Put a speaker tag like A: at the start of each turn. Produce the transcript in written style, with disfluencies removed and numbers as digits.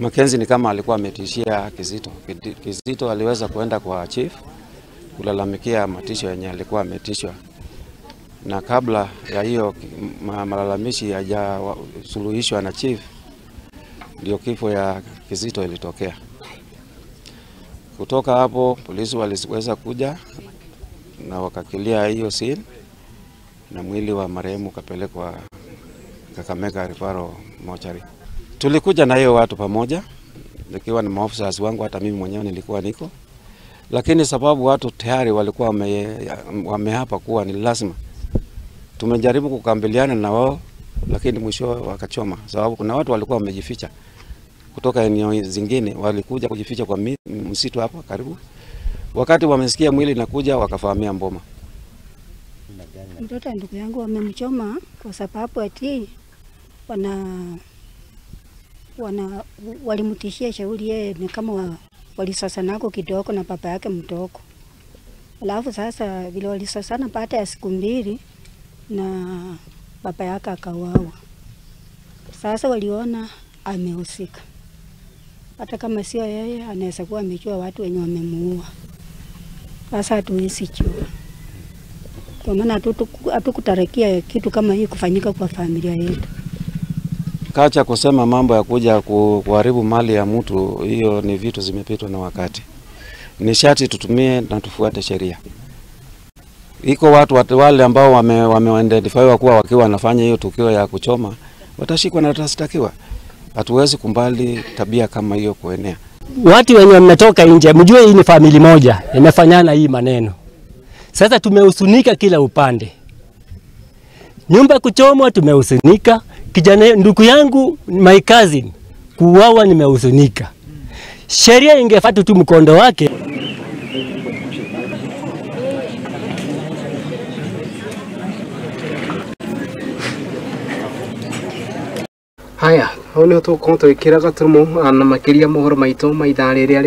A: Mackenzie ni kama alikuwa ametishia Kizito. Kizito aliweza kuenda kwa chief kulalamikia matisho yenye alikuwa ametishwa, na kabla ya hiyo malalamishi hayajasuluhishwa na chief, ndio kifo ya Kizito ilitokea. Kutoka hapo polisi waliweza kuja na wakakilia hiyo scene, na mwili wa marehemu kapelekwa Kakamega Referral Mortuary. Tulikuja na hiyo watu pamoja, nikiwa na maofisa wangu, hata mimi mwenyewe nilikuwa niko. Lakini sababu watu tayari walikuwa wameapa kuwa ni lazima. Tumejaribu kukambiliana na wao, lakini mwisho wakachoma, sababu kuna watu walikuwa wamejificha kutoka eneo zingine, walikuja kujificha kwa msitu hapa karibu. Wakati wamesikia mwili nakuja, wakafahamia mboma.
B: Mtoto ndugu yangu wamemchoma kwa sababu ati walimtishia shauri yeye, ni kama walisasanako kidogo na baba yake mdogo. Alafu sasa vile walisasana baada ya siku 2 na baba yake akauawa. Sasa waliona amehusika. Hata kama sio yeye, anaweza kuwa amejua watu wenye wamemuua. Sasa hatuwezi jua. Kwa maana hatukutarajia kitu kama hii kufanyika kwa familia yetu.
A: Kacha kusema mambo ya kuja kuharibu mali ya mtu, hiyo ni vitu zimepitwa na wakati. Ni sharti tutumie na tufuate sheria. Iko watu wale ambao wame-identify kuwa wakiwa wanafanya hiyo tukio ya kuchoma, watashikwa na watastakiwa. Hatuwezi kumbali tabia kama hiyo kuenea.
C: Watu wenye mmetoka nje, mjue hii ni familia moja imefanyana hii maneno. Sasa tumehusunika kila upande. Nyumba kuchomwa tumehusunika, kijana ndugu yangu my cousin kuuawa nimehusunika. Sheria ingefuata tu mkondo wake.
D: Haya, hau nĩho tũgũkorwo tũgĩkĩra gaturumo na makĩria mohoro maitũ ma ithaa rĩrĩa.